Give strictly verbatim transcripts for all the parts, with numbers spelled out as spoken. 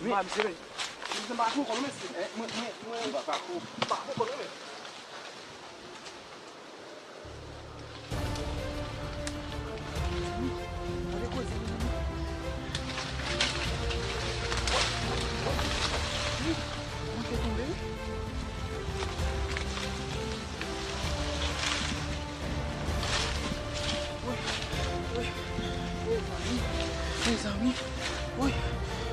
Wi. Mwen, mwen, mwen, mwen pa konprann, mesye. Eh, mwen, mwen, mwen pa konprann, mesye. Gade koze, mezanmi. Wi, mwen te tonbe, wi. Wi, wi, mezanmi, mezanmi. Wi,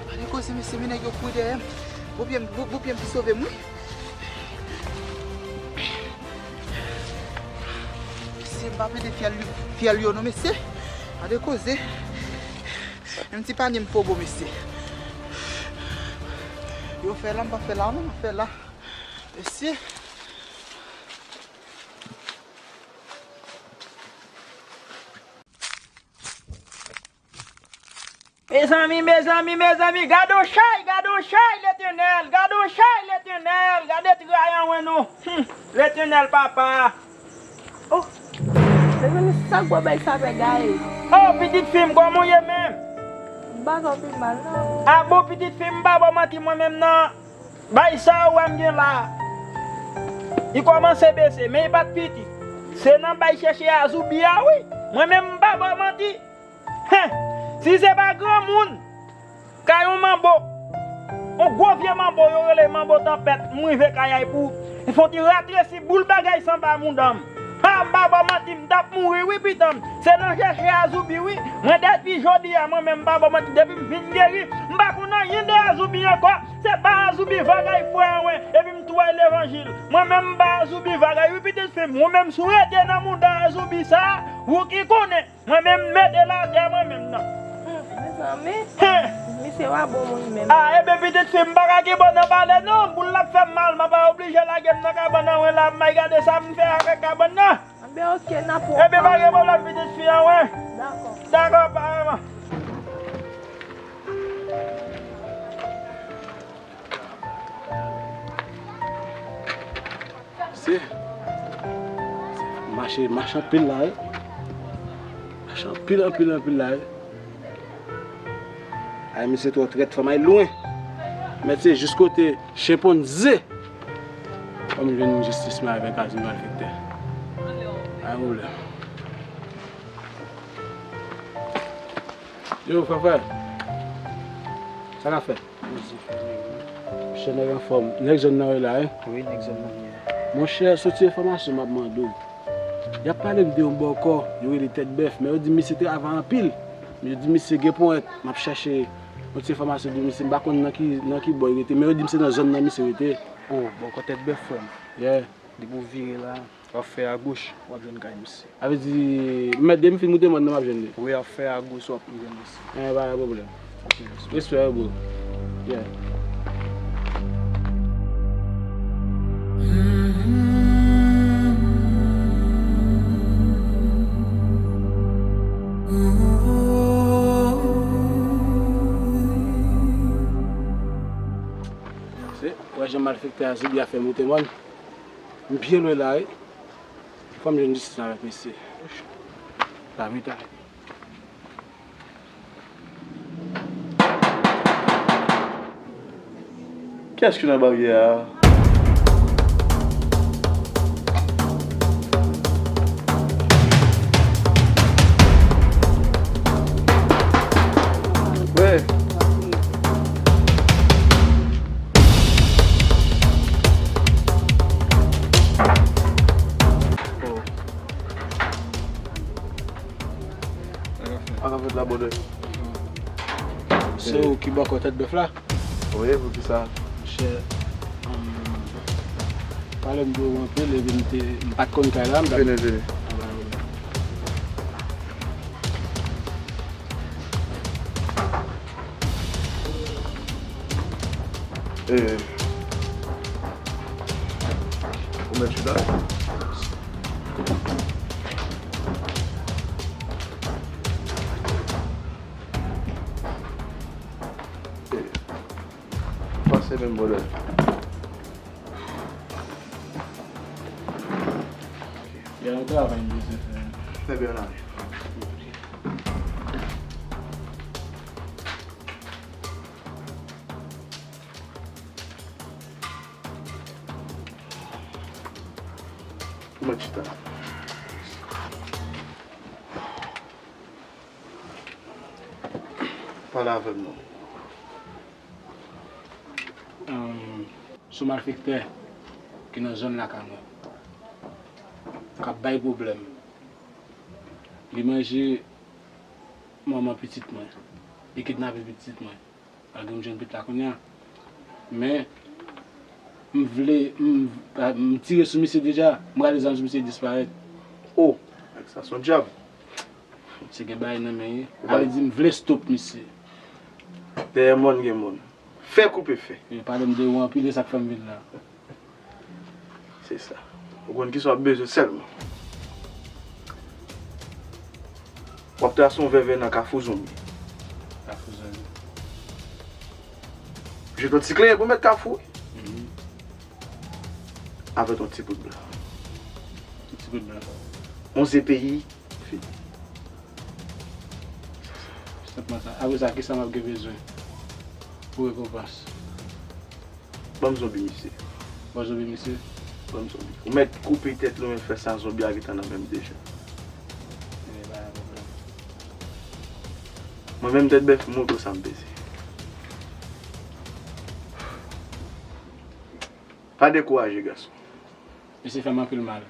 gade koze, mesye, men nèg yo kouri dèyè m. Bon pye m, bon, bon pye m ki sove m, wi. Mesye, m p ap ede fyèl, fyèl yo non, mesye. Gade koze. Menm ti panye m fobo, mesye. Yo fè la, m pa fè la, non, m fè la. Mesye. Mezanmi, mezanmi, mezanmi, gade yon chay, gade yon chay, Letènèl, gade yon chay, Letènèl, gade tray an, wen non. Hum, Letènèl, papa. Oh, mezanmi, sa k bo bay sa fè gaye? Oh, pitit fi m, kòman w ye menm? M pa twò pi mal, non. A bon, pitit fi m, m pa ba w manti, mwen menm nan. Bay sa ou wè m gen la a, li kòmanse bese, men li pa t piti. Se nan bay chèche a zoubi a, wi. Mwen menm, m pa ba w manti. Hen! Si se pa granmoun, kay yon manbo, yon gwo vye manbo, yo rele manbo tanpèt, m rive kay la pou fon ti ratresi boul bagay sanba mouda m. Ha, m pa ba w manti, m t ap mouri, wi, pitan m. Se nan chèche a zoubi, wi. Mwen, depi jodi a, mwen menm, m pa ba w manti, depi m fin geri, m pa konn anyen de a zoubi ankò. Se pa a zoubi vagay frè an, wen. Epi m tou wè levanjil. Mwen menm, m pa a zoubi vagay, wi, pitit fi m. Ou menm, si w rete nan mouda a zoubi sa a, ou ki konnen. Mwen menm, m mete l atè, mwen menm, nan. Hmm, mezanmi. Hen! Misye pa bon moun menm. Ah, ebyen, pitit fi m, m pa ka gen bò nan pale, non. Boul la ap fè m mal, m ap oblije lage m nan kabann nan, wen, la, m ay gade sa m fè avèk kabann nan. Anben, oke, n ap wè. Ebyen, pa gen pwoblèm, pitit fi an, wen. Dakò. Dakò, pa vrèman. Se, se mache, mache anpil la, wi. Mache anpil, anpil, anpil la, wi. Ay, misye twò trèt, fò m ay lwen. Mèt se jis kote chen ponn ze. Fò m jwenn jistis mwen avèk Azou malfektè. Pa gen pwoblèm. Yo, frè, frè. Sa k ap fèt? Monchè, nèg anfòm. Nèg zòn nan wi la, wi? Wi, nèg zòn nan wi. Monchè, se yon ti enfòmasyon m ap mande w. Y ap pale m de yon bòkò, yo rele Tèt Bèf, men yo di misye travay anpil. Yo di misye gen ponyèt, m ap chèche yon ti enfòmasyon de misye, m pa konn nan ki, nan ki bò l rete, men yo di m se nan zòn nan misye rete. Oh, bòkò Tèt Bèf, frè m. Yeah. Depi w vire la, w ap fè agoch, w ap jwenn kay misye. Sa vle di, m mèt depi m fin moute mòn nan, m ap jwenn li. Wi, w ap fè agoch, w ap jwenn misye. Eh, pa gen pwoblèm. Ok, respè. Respè, bro. Yeah. Se, wè jan malfektè a zoubi a fè moute mòn. M byen lwen la, wi. Fò m jwenn jistis avèk misye. Lamita. Kiyès ki nan baryè a? Wè. Oh. Sa k ap fèt la, brother? Se ou ki bòkò Tèt Bèf la? Wi, poukisa? Monchè, um, pale m de ou anpil, epi m te, m pa t konn kay la, m t ap... Vini, vini. Eh. Ou mèt chita? Eh. Pase menm, brother. Gen yon travay m bezwen fè. Trè byen, ann ale. Ou mèt chita. Pale avè m non. Ahn, se yon malfektè ki nan zòn lakay mwen k ap bay pwoblèm. Li manje manman pitit mwen. Li kidnape pitit mwen. Malgre m jwenn pitit la kounye a. Men, m vle, m, m tire sou misye deja. M rale zam sou misye, disparèt. Oh, nèg sa se yon dyab. Misye gen bagay nan men li. Sa vle di m vle stop misye. Dèyè mòn gen mòn. Fè koupe fè. Yo pale m de ou anpil, e sa k fè m vin la. Se sa. Ou konn kisa w ap bezwen sèlman. W ap trase yon vèvè nan Kafou Zonbi. Kafou zanmi. Jete yon ti kle pou mèt Kafou. Mhm. Avèk yon ti poud blan. Yon ti poud blan. Yon ze peyi fini. Senpman sa. Apre sa, kisa m ap gen bezwen pou rekonpans? Ban m zonbi misye. Ban zonbi misye? Ban m zonbi. Ou mèt koupe tèt li, ou mèt fè sa, zonbi a gentan nan men m deja. E pa yon pwoblèm. Mwen menm tèt bèf, m montre w sa m peze. Pa dekouraje, gason. Misye fè m anpil mal.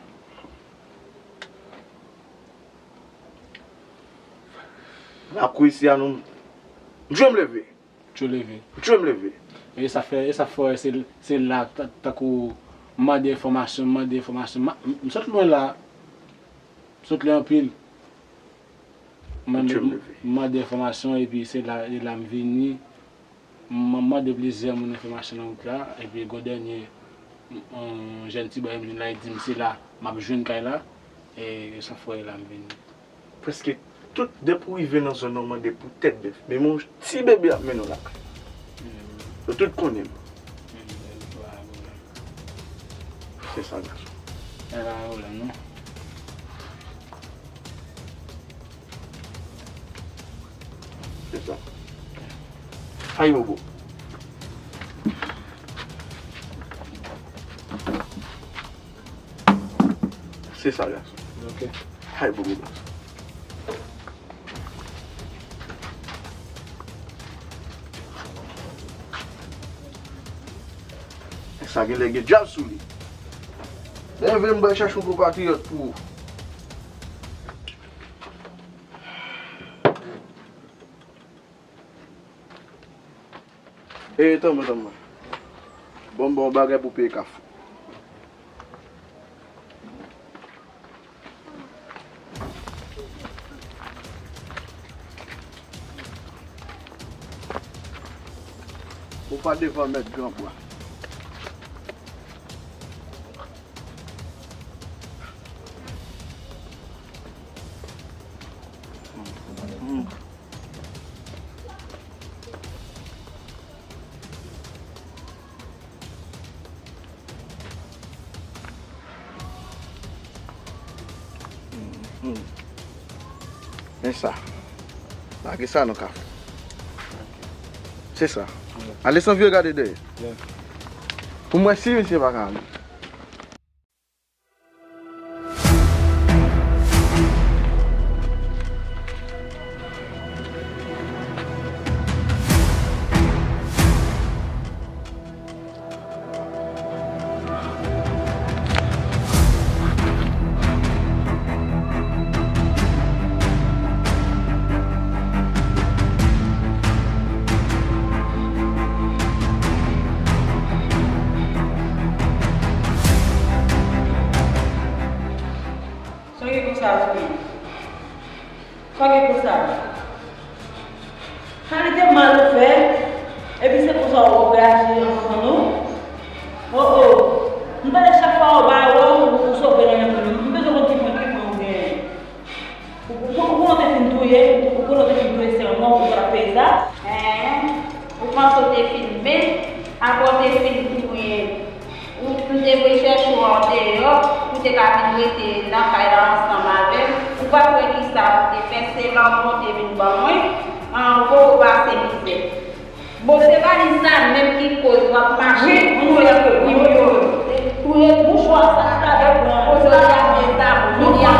Lakou isi a, nou. M tjwe m leve. Tjwe leve. M tjwe m leve. E sa fè, e sa fè, se, se la, ta- tankou m mande enfòmasyon, m mande enfòmasyon. Ma- M sot lwen la. M sot lwen anpil. M mande, m mande enfòmasyon, epi se la, e la m vini. M mande plizyè moun enfòmasyon nan wout la, epi gon dènye, yon jèn ti bòy m jwenn la, li di m se la m ap jwenn kay la, e sa fè la m vini. Prèske tout, depi w rive nan zòn nan, w mande pou tèt bèf. Men yon ti bebe ap mennen w lakay. Yo tout konnen m. Se sa, gason. E pa pwoblèm, non. Se sa. Ay, bobo. Se sa, gason. Ok. Ay, bobo, gason. Sa genlè gen dyab sou li. Leve m bay chache yon konpatriyòt pou ou. E, tanmen, tanmen. Bon, bon, bagay pou peye Kafou. Ou pa devan mèt Granbwa. Men sa. Lage sa nan Kafou. Se sa. Ale san vire gade dèyè. Pou m wè si misye pa ka ale. Sa gen konsa, fi? Sa gen konsa? Kalite mal ou fè, epi se konsa w reyaji ansanm nou? O, o! M tande chak fwa w bay wè w, ou sove nan men moun. M bezwen konn ki pwen, ki pwen ou genyen. Ou, ou, ou konnen w te fin touye, ou, ou konnen w te fin touye sè mwen, ou t ap peye sa? Hen, ou panse w te fin byen, apre w te fin touye. Ou, m te voye chèche w andeyò, pou w te ka vin rete nan kay la ansanm avè m. Ou pa t wè kisa pou w te fè, se lanmou w te vin ban mwen. An, ou poko pase mizè. Bon, se pa li sa menm ki koz w ap mache. Wi, wi, wi, wi, wi. Touye mouchwa sa ki ta dwe pran. Koz w ap mache sa, bon, jodi a,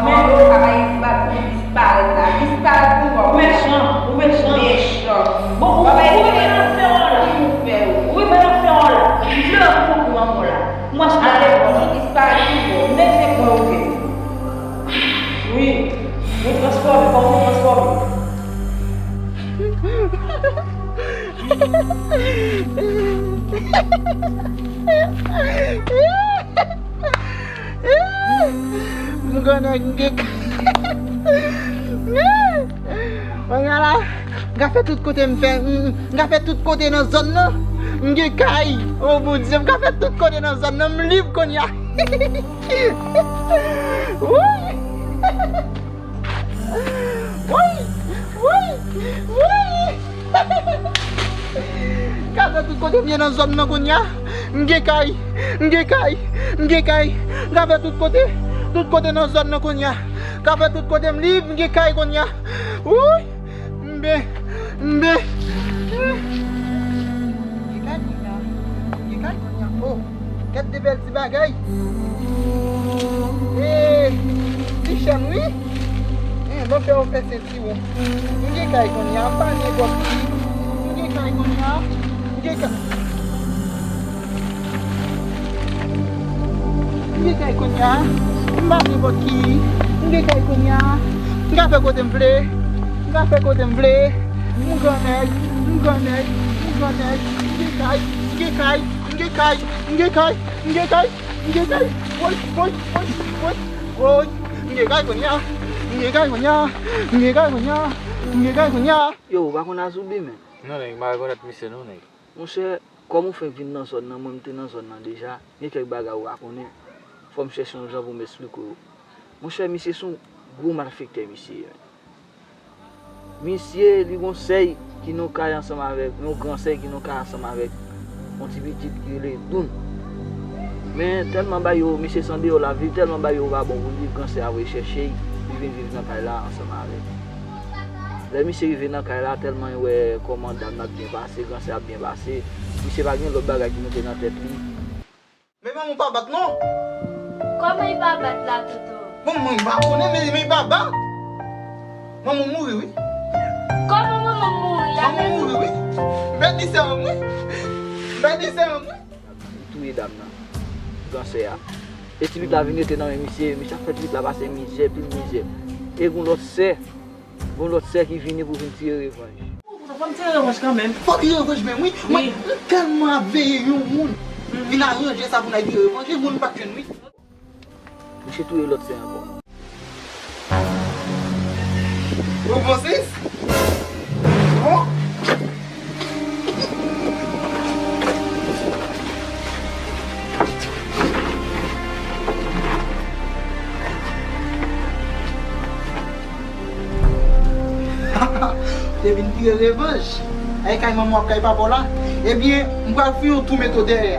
men, ou ka bay bat pou disparèt la. Disparèt pou mwen. Ou mechan, ou mechan. Mechan. Bon, ou, ou rive nan fen w la. Ki nou fè ou? Ou rive nan fen w la. M vle w pou manman w la. Mwen, ale, bon, disparèt pou mwen. Mechan pou ou. Wi. Ou transfòme, fò ou transfòme. M konnen m gen kay. Mwen la, m ka fè tout kote m fè, m, m ka fè tout kote nan zòn nan. M gen kay. O Bondye, m ka fè tout kote nan zòn nan. M lib kounye a. Woy! Woy! Woy! Woy! Tout kote m ye nan zòn nan kounye a, m gen kay, m gen kay, m gen kay. M ka fè tout kote, tout kote nan zòn nan kounye a. M ka fè tout kote m lib, m gen kay kounye a. Wouy! M ben, m ben. M gen kay kounye a, m gen kay kounye a. Oh, kèt de bèl ti bagay. Eh, ti chèn wi. Eh, bon fè w fè se M gen kay kounye a, m pa nenpòt ki. M gen kay kounye a, m gen kay. M gen kay kounye a, m pa nenpòt ki. M gen kay kounye a, m ka fè kote m vle, m ka fè kote m vle. M gran nèg, m gran nèg, m gran nèg. M gen kay, m gen kay, m gen kay, m gen kay, m gen kay, m gen kay. Woy, woy, woy, woy, woy. M gen kay kounye a, m gen kay kounye a, m gen kay kounye a, m gen kay kounye a. Yo, ou pa konn Azoubi, men? Non, nèg, m pa rekonèt misye, non, nèg. Monchè, kòm ou fenk vin nan zòn nan, mwen, m te nan zòn nan deja, gen kèk bagay ou pa konnen. Fò m chèche yon jan pou m esplike w yo. Monchè, misye se yon gwo malfektè, misye ye. Misye, li gon sèy ki nan kay ansanm avèk, yon gran sèy ki nan kay ansanm avèk yon ti pitit ki rele Doun. Men tèlman bagay yo, misye se andeyò l ap viv, tèlman bagay yo pa bon pou li, gran sèy a voye chèche l, li vin viv nan kay la ansanm avèk. Lè misye rive nan kay la, tèlman li wè kòman dam nan ap byen pase, gran sèy ap byen pase, misye pa gen lòt bagay ki moute nan tèt li. Men manman w pa bat non. Kòman li pa bat la, Toto? Bon, mwen pa konnen, men, men li pa bat. Manman w mouri, wi. Kòman manman w mouri? Manman w mouri, wi. M pèdi sè m, wi. M pèdi sè m, wi. Li touye dam nan. Gran sè a. E ti pitit la vin rete nan men misye. Misye ap fè ti pitit la pase mizè, pil mizè. E gon lòt sè. Gon lòt sè ki vini pou vin tire revanj. Fò m tire revanj kanmenm. Fò w tire revanj menm, wi. Mwen, m tèlman ap veye yon moun vin aranje sa pou n al tire revanj. E moun m pa t jwenn, wi. Misye touye lòt sè ankò. Ou bon, sis? Bon? Te vin tire revanj. Ay kay manman w ap kay papa w la. Ebyen, m pral fè yon tou mete w dèyè.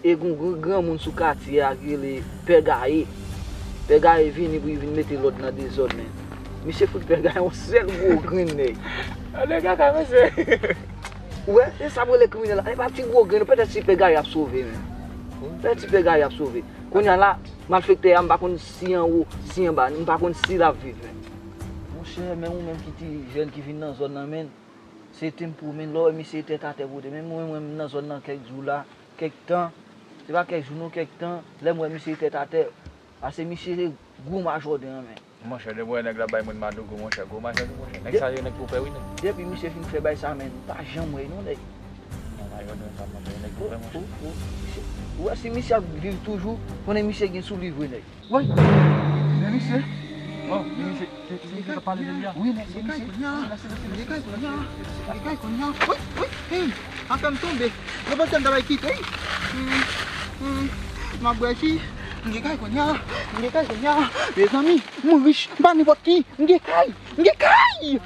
E gon gran, granmoun sou katye a ki rele Pè Gaye. Pè Gaye vini pou li vin mete lòd nan dezòd, men. Misye fout Pè Gaye yon sèl gwo grenn, nèg. Ann kaka, mesye. Ou wè, se sa m rele kriminèl la. E pa ti gwo grenn, petèt si Pè Gaye ap sove, men. Petèt si Pè Gaye ap sove. Kounye a la, malfektè a, m pa konn si anwo, si anba, m pa konn si l ap viv, men. Monchè, men ou menm ki ti jèn ki vin nan zòn nan, men. Se te m pou men lè w wè misye tèt atè pou te. Men mwen, mwen, m nan zòn nan kèk jou la, kèk tan. Se pa kèk jou non, kèk tan. Lè m wè misye tèt atè, paske misye se gwo majòdè an men. Monchè, depi w wè nèg la bay moun madogo, monchè, gwo majòdè, monchè. Nèg sa yo nèg pou pè wi, nèg. Depi misye fin fè bay sa, men, m pa janm wè non, nèg. Nan majòdè sa, monchè, nèg pou pè, monchè. Ou wè si misye ap viv toujou, konnen misye gen sou li vre, nèg. Woy! Men misye! Oh, men misye, se, se misye k ap pale de li a. Wi, men se misye. Li kay kounye a. Li kay kounye a. Woy, woy, hey! Afè m tonbe. Mwen panse m ta bay kite, wi. Hmm, hmm. M ap bwè ji. M gen kay kounye a. M gen kay kounye a. Mezanmi, m rich. M pa nenpòt ki. M gen kay. M gen kay!